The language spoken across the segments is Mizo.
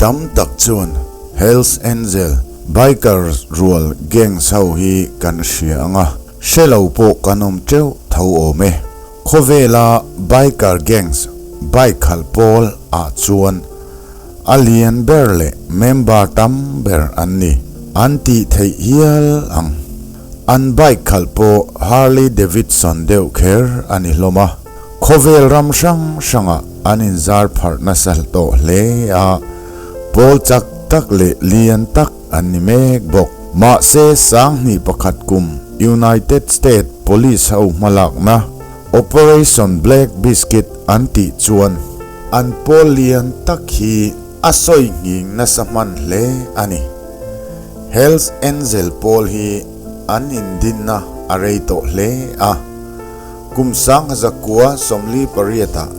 tam tak chuan Hells Angel Bikers rual gangs ho hi kan hria ang a, hre lo pawh kan awm teuh tho awm e. Khawvela biker gangs, bike khalh pawl, ah chuan a lian ber leh member tam ber an ni an tih theih hial ang. An bike khalh pawh Harley Davidson deuh kher a ni hlawm a. Khawvel ram hrang hrangah an inzar pharh nasa tawh hle a, pawl chak tak leh lian tak an ni mek bawk. Mahse, 2001 kum United States Police ho hmalakna Operation Black Biscuit an tih chuan an pawl lian tak hi a sawi nghing nasa hman hle a ni. Hells Angel pawl hi an indinna a rei tawh hle a. Kum 1948 ah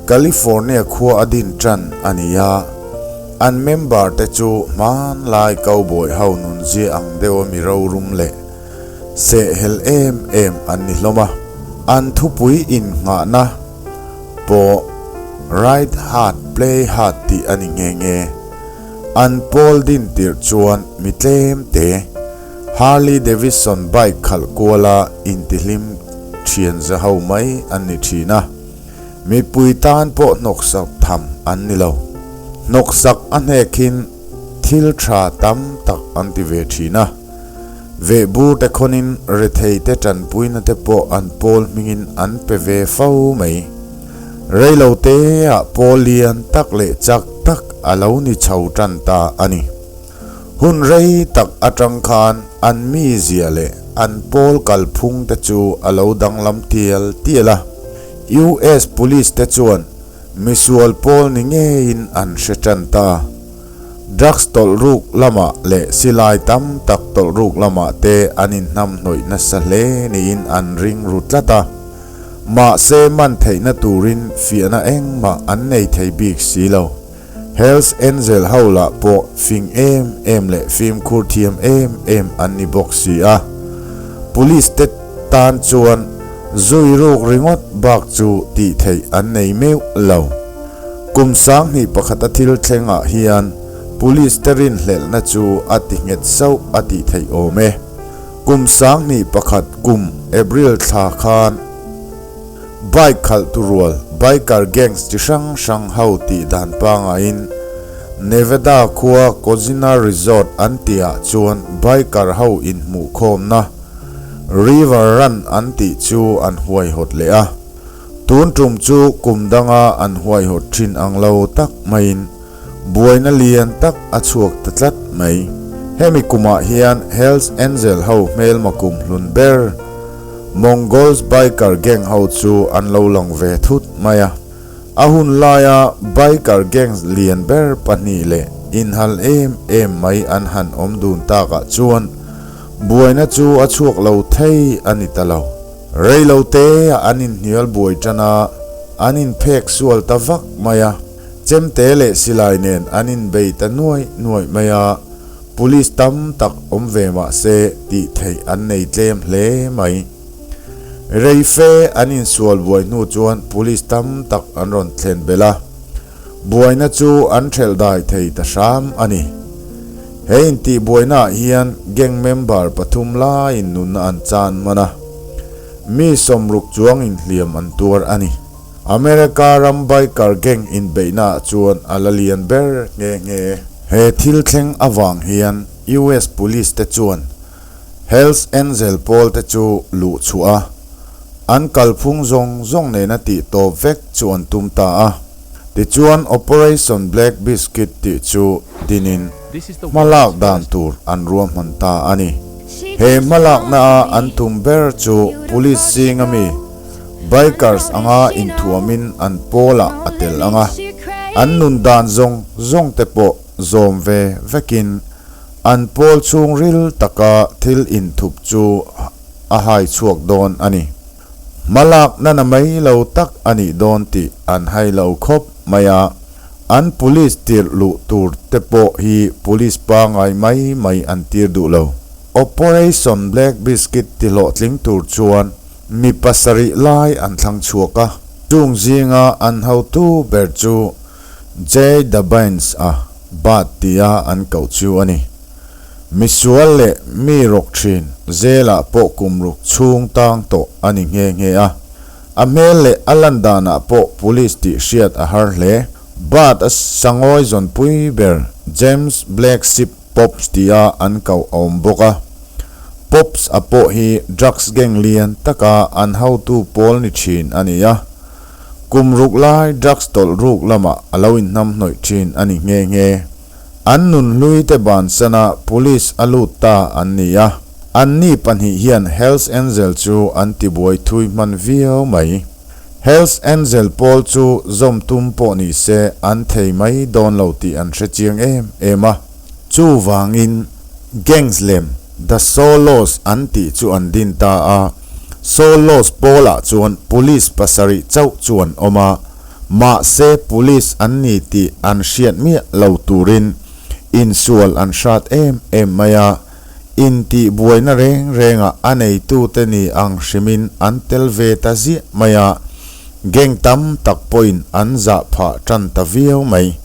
California khua a din tan a ni a, an member te chu hmanlai cowboy ho nunzia ang deuh a mi rorum leh sehhel em em an ni hlawm a. An thupui innghahna pawh Ride hard, play hard tih a ni nghe nghe. An pawl din tirh chuan mi tlem te Harley Davidson bike khalh kuala intihlim thian za ho mai an ni thin a, mipui tan pawh hnawksak tham an ni lo. Hnawksak a hnekhin thil tha tam tak an ti ve thin a, vehbur te khawnin rethei te tanpuina te pawh an pawl hmingin an pe ve fo mai. Reilo teah pawl lian tak leh chak tak a lo ni chho tan ta a ni. Hun rei tak atang khan an mizia leh an pawl kalphung te chu a lo danglam tial tial a. US Police te chuan misual pawl ni ngeiin an hre tan ta. Drugs tawlh ruk lamah leh silai tam tak tawlh ruk lamah te an inhnamhnawih nasa hle niin an ring ru tlat a. Mahse man theihna turin fiahna engmah an nei thei bik si lo. Hells Angel ho lah pawh fing em em leh fimkhur thiam em em an ni bawk si a, Police te tan chuan zui ruk ringawt bak chu tih theih an nei meuh lo. Kum 2001 a thil thleng ah hian Police te rinhlelhna chu a ti nghet sauh a tih theih awm e. Kum 2001 kum April thla khan, Bike khalh tu rual, biker gangs chi hrang hrang ho tih dan pangaiin Nevada khua Cozina Resort an tihah chuan biker ho inhmuhkhawmna River Run an tih chu an huaihawt leh a. Tun tum chu kum danga an huaihawt thin ang lo tak maiin buaina lian tak a chhuak ta tlat mai. Hemi kumah hian Hells Angel ho hmelma kum hlun ber Mongols Biker Gang ho chu an lo lang ve thut mai a. A hun laia biker gangs lian ber pahnih leh inhal em em mai an han awm dun takah chuan buaina chu a chhuak lo thei a ni ta lo. Rei lo te an inhnial buai tan a, an inphek sual ta vak mai a. Chemte leh silai nen an inbei ta nuaih nuaih mai a, police tam tak awm ve mah se tih theih an nei tlem hle mai. Reife an insual buai hnu chuan police tam tak an rawn thlen belh a, buaina chu an thelh dai thei ta hram a ni. He intihbuainaah hian gang member pathum laiin nunna an chan man a, mi 60 chuang inhliam an tuar a ni. America ram biker gang inbeihna ah chuan a la lian ber nghe nghe. He thil thleng avang hian US Police te chuan Hells Angel pawl te chu luh chhuah a, an kalphung zawng zawng nena tih tawp vek chu an tum ta a. Tichuan Operation Black Biscuit tih chu dinin hmalak dan tur an ruahman ta a ni. He hmalakna a an tum ber chu Police zinga mi, Bikers anga inthuamin an pawlah a tel ang a, an nun dan zawng zawng te pawh zawm ve vekin an pawl chhungril taka thil inthup chu a hai chhuak dawn a ni. Hmalak nana mai lo tak a nih dawn tih an hai lo khawp mai a, an police tirh luh tur te pawh hi police pangai mai mai an tir duh lo. Operation Black Biscuit ti hlawhtling tur chuan Mi pasarih lai an thlang chhuak a, chung zinga an hotu ber chu Jay Dabains a. Bat tia an koh chu a ni. Misual leh mi rawk thin zelah pawh kum ruk chhung tang tawh a ni nghe nghe a. A hmel leh a lan danah pawh police tih hriat a har hle. Bat a sangawi zawnpui ber James Black Sheep Pops tia an koh a awm bawk a. Pops a pawh hi drugs gang lian taka an hotu pawl ni thin a ni a. Kum ruk lai drugs tawlh ruk lamah a lo inhnamhnawih thin a ni nghe nghe. An nunhlui te bansana police a lut ta an ni a. Anni pahnih hian Hells Angel chu an tibuai thui hman viau mai. Hells Angel pawl chu zawm tum pawh ni se an thei mai dawn lo tih an hre chiang em em a. Chuvangin gangs lem The Solos an tih chu an din ta a. Solos pawlah chuan police pasarih chauh chu an awm a, mahse police an ni tih an hriat miah lo turin insual an hrat em em mai a. Intihbuaina reng rengah a neitute ni ang hrimin an tel ve ta ziah mai a, gang tam tak pawhin an zah phah tan ta viau mai.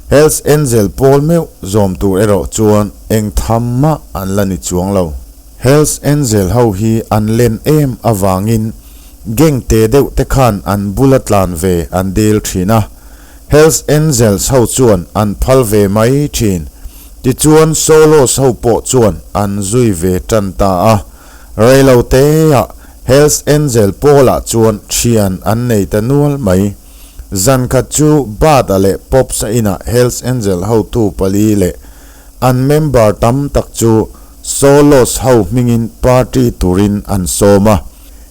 Hells Angel pawl meuh zawm tur erawh chuan eng tham mah an la ni chuang lo. Hells Angel ho hi an len em avangin gang te deuh te khan an bula tlan ve an dil thin a, Hells Angels ho chuan an phal ve mai thin. Tichuan Solos ho pawh chuan an zui ve tan ta a. Reilo teah Hells Angel pawlah chuan thian an nei ta nual mai. Zan khat chu Bud-a leh Pops-a inah Hells Angel hotu pali leh an member tam tak chu Solos ho hmingin party turin an sawm a.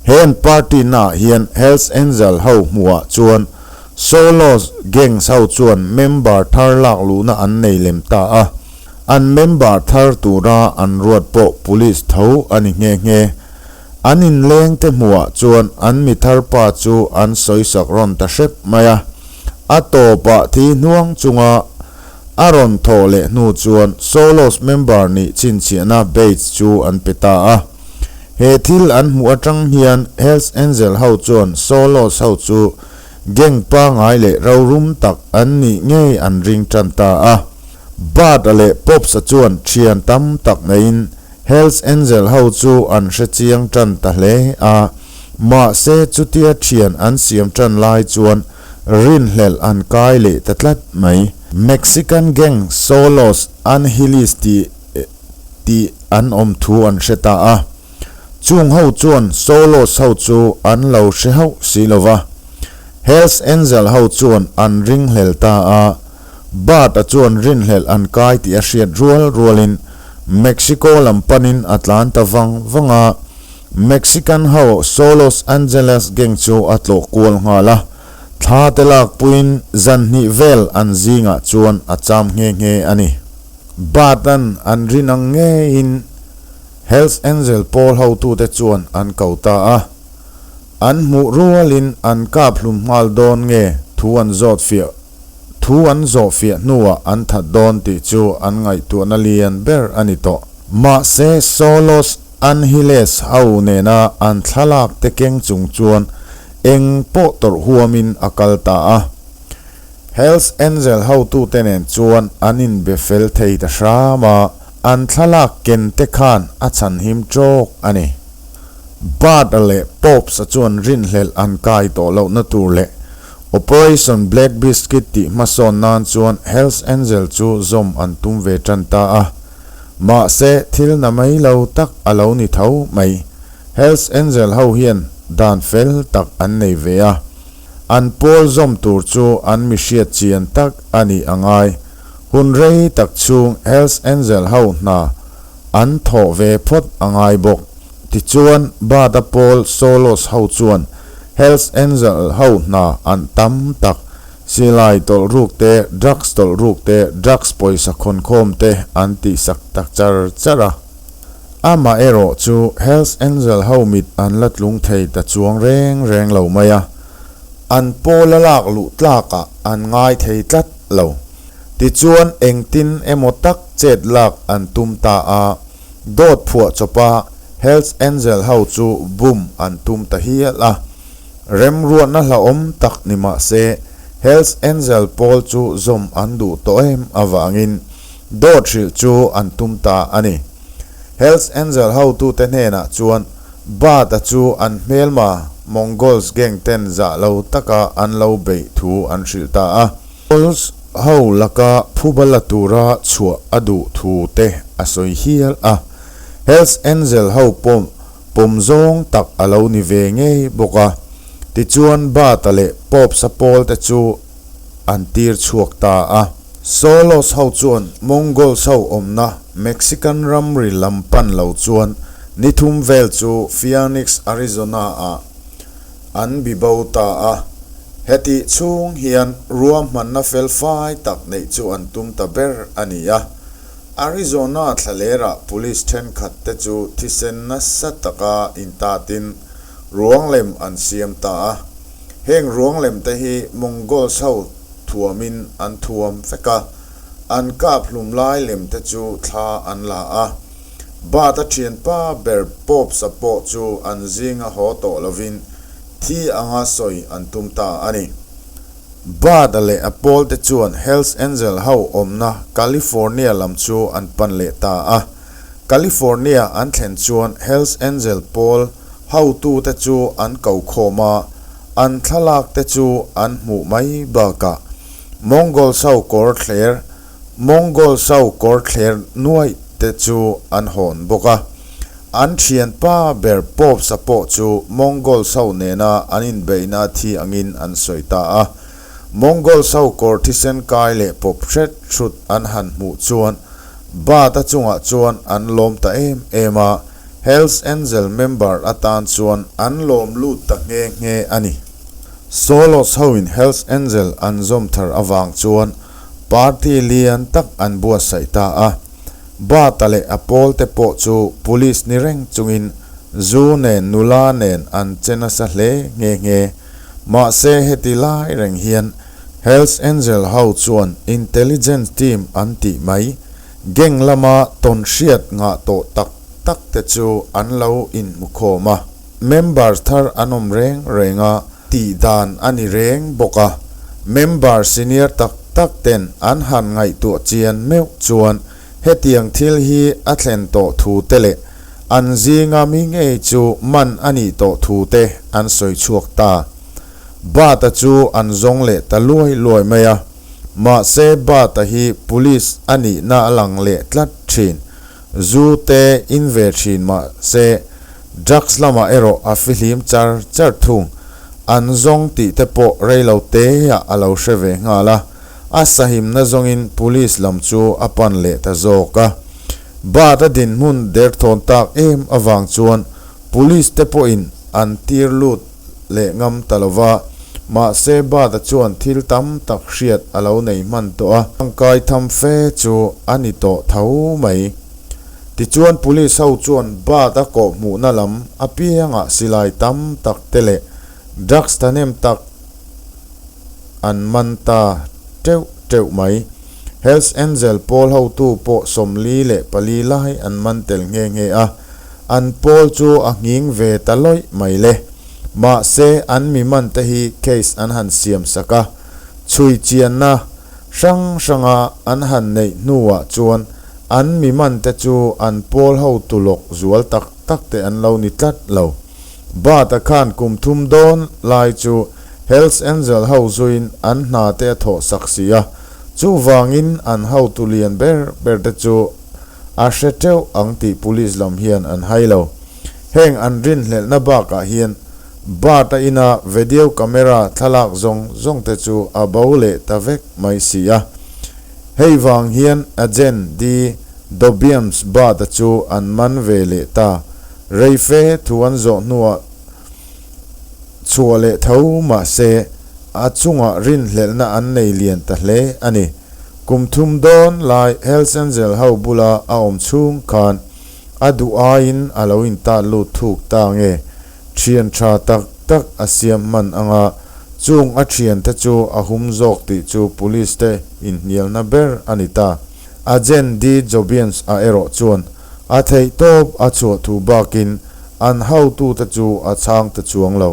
He an party naah hian Hells Angel ho hmuhah chuan Solos gangs ho chuan member thar lak luhna an nei lem ta a, an member thar tura an ruat pawh police tho a ni nghe nghe. An inleng te hmuhah chuan an mi thar pa chu an sawisak rawn ta hrep mai a, a tawpah thi hnuang chunga a rawn thawh leh hnu chuan Solos member nih chhinchhiahna badge chu an pe ta a. He thil an hmuh atang hian Hells Angel ho chuan Solos ho chu gang pangai leh rorum tak an nih ngei an ring tan ta a. Bart-a leh Pops-a chuan thian tam tak neiin Hells Angel ho chu an hre chiang tan ta hle a. Mahse chutia thian an siam tan lai chuan rinhlelh an kai leh ta tlat mai. Mexican gang Solos Angeles tih tih an awm thu an hre ta a. Chung ho chuan Solos ho chu an lo hre hauh si lo va. Hells Angel ho chuan an ringhlel ta a, Bart-a chuan rinhlelh an kai tih a hriat rual rualin Mexico lam panin a tlan ta vang vang a. Mexican ho Solos Angeles gang chu a tlawh kual nghal a, thla te lakpuiin zan hnih vel an zingah chuan a cham nghe nghe a ni. Bart-a'n an rin ang ngeiin Hells Angel pawl hotute chuan an ko ta a, an hmuh rualin an kap hlum nghal dawn nge thu an zawt fiah thu an zawh fiah hnuah an that dawn tih chu an ngaihtuahna lian ber a ni tawh. Mahse Solos Angeles ho nena an thlalak te keng chung chuan eng pawh tawrh huamin a kal ta a. Hells Angel hotute nen chuan an inbe fel thei ta hram a. An thlalak ken te khan a chhanhim tawk a ni. Bart-a leh Pops-a chuan rinhlelh an kai tawh lohna tur leh Operation Black Biscuit tih hmasawn nan chuan Hells Angel chu zawm an tum ve tan ta a. Mahse, thil na mai lo tak a lo ni tho mai. Hells Angel ho hian dan fel tak an nei ve a. An pawl zawm tur chu an mihriat chian tak a nih a ngai. Hun rei tak chhung Hells Angel ho hna an thawh ve phawt a ngai bawk. Tichuan, Bada pawl Solos ho chuan Hells Angel ho hna an tam tak, silai tawlh ruk te, drugs tawlh ruk te, drugs pawisa khawnkhawm te an tihsak tak char char a. Amaherawh chu Hells Angel ho mit an la tlung thei ta chuang reng reng lo mai a, an pawl a lak luh tlakah an ngai thei tlat. lo. Tichuan engtin emaw tak chet lak an tum ta a, dawt phuah chawpa Hells Angel ho chu bum an tum ta hial a. Remruatna hlauhawm tak ni mah se, Hells Angel pawl chu zawm an duh tawh em avangin dawt hrilh chu an tum ta a ni. Hells Angel hotute hnenah chuan Bart-a chu an hmelma Mongols gang ten zah lo taka an lo beih thu an hrilh ta a. Mongols ho laka phuba la tura chhuah a duh thu te a sawi hial a. Hells Angel ho pawm pawm zawng tak a lo ni ve ngei bawk a. Tichuan Bart-a leh Pops-a pawl te chu an tir chhuak ta a. Solos ho chuan Mongols ho awmna Mexican ramri lam pan lo chuan ni thum vel chu Phoenix, Arizona ah an bi bo ta a. Hetih chhung hian ruahmanna fel fai tak neih chu an tum ta ber a ni a. Arizona thlalerah police thenkhat te chu thisen nasa taka intatin ruang lem an siam ta a. Heng ruang lem te hi Mongols ho thuamin an thuam vek a, an kap hlum lai lem te chu thla an la a. Bart-a thianpa ber Pops-a pawh chu an zinga haw tawh lovin thi anga sawi an tum ta a ni. Bart-a leh a pawl te chuan Hells Angel ho awmna California lam chu an pan leh ta a. California an thlen chuan Hells Angel pawl hotute chu an ko khawm a, an thlalak te chu an hmuh mai bakah Mongols ho kawr thler Mongols ho kawr thler nuaih te chu an hawn bawk a. An thianpa ber Pops-a pawh chu Mongols ho nena an inbeihna thi angin an sawi ta a. Mongols ho kawr thisen kai leh pawp hret hrut an han hmuh chuan Bart-a chungah chuan an lawm ta em em a, Hells Angel member atan chuan an lawm lut ta nghe nghe a ni. Solos hoin Hells Angel an zawm thar avang chuan party lian tak an buatsaih ta a. Bart-a leh a pawlte pawh chu police ni reng chungin zu nen nula nen an che nasa hle nghe nghe. Mahse heti lai reng hian Hells Angel ho chuan intelligence team an tih mai gang lama tawn hriat ngah tawh tak tak te chu an lo inhmu khawm a. Member thar an awm reng reng a, tih dan a ni reng bawk a. Member senior tak tak ten an han ngaihtuah chian meuh chuan hetiang thil hi a thlen tawh thu te leh an zinga mi ngei chu man a nih tawh thu te an sawi chhuak ta. Bata chu an zawng leh ta luai luai mai a. Mahse Bata hi police a nihna a lang leh tlat thin. Zu te in ve thin mahse drugs lamah erawh a fihlim char char thung. An zawng tih te pawh rei lo te ah a lo hre ve nghal a. A sahimna zawngin police lam chu a pan leh ta zawk a. Bata dinhmun derthawn tak em avang chuan police te pawhin an tir lut leh ngam ta lo va, mahse Bata chuan thil tam tak hriat a lo nei hman tawh a. Tangkai tham fe chu a ni tawh tho mai. Tichuan police ho chuan Bata kawh hmuhna lam apiangah silai tam tak te leh drugs thahnem tak an man ta teuh teuh mai. Hells Angel pawl hotu pawh 44 lai an man tel nghe nghe a. An pawl chu a nghing ve ta lawih mai le. Mahse, an mi man te hi case an han siam sak a, chhui chianna hrang hranga an han neih hnuah chuan an mi man te chu an pawl hotu lawk zual tak tak te an lo ni tlat lo. Bata khan kum thum dawn lai chu Hells Angel ho zuiin an hna te a thawh sak si a, chuvangin an hotu lian ber ber te chu a hre teuh ang tih police lam hian an hai lo. Heng an rinhlelhna bakah hian Bart-a ina video camera thlalak zawng zawng te chu a bo leh ta vek mai si a. Hei vang hian Agent D. Dobiams Bart-a chu an man ve leh ta. Reife thu an zawh hnuah chhuah leh tho mahse a chungah rinhlelhna an nei lian ta hle a ni. Kum thum dawn lai Hells Angel ho bula a awm chhung khan a duh aiin a lo intat lut thuk ta nge? Thian tha tak tak a siam hman anga chung a thiante chu a hum zawk tih chu police te inhnialna ber a ni ta. Agent D. Jobians a erawh chuan a theihtawp a chhuah thu bakin an hotute chu a chhang ta chuang lo.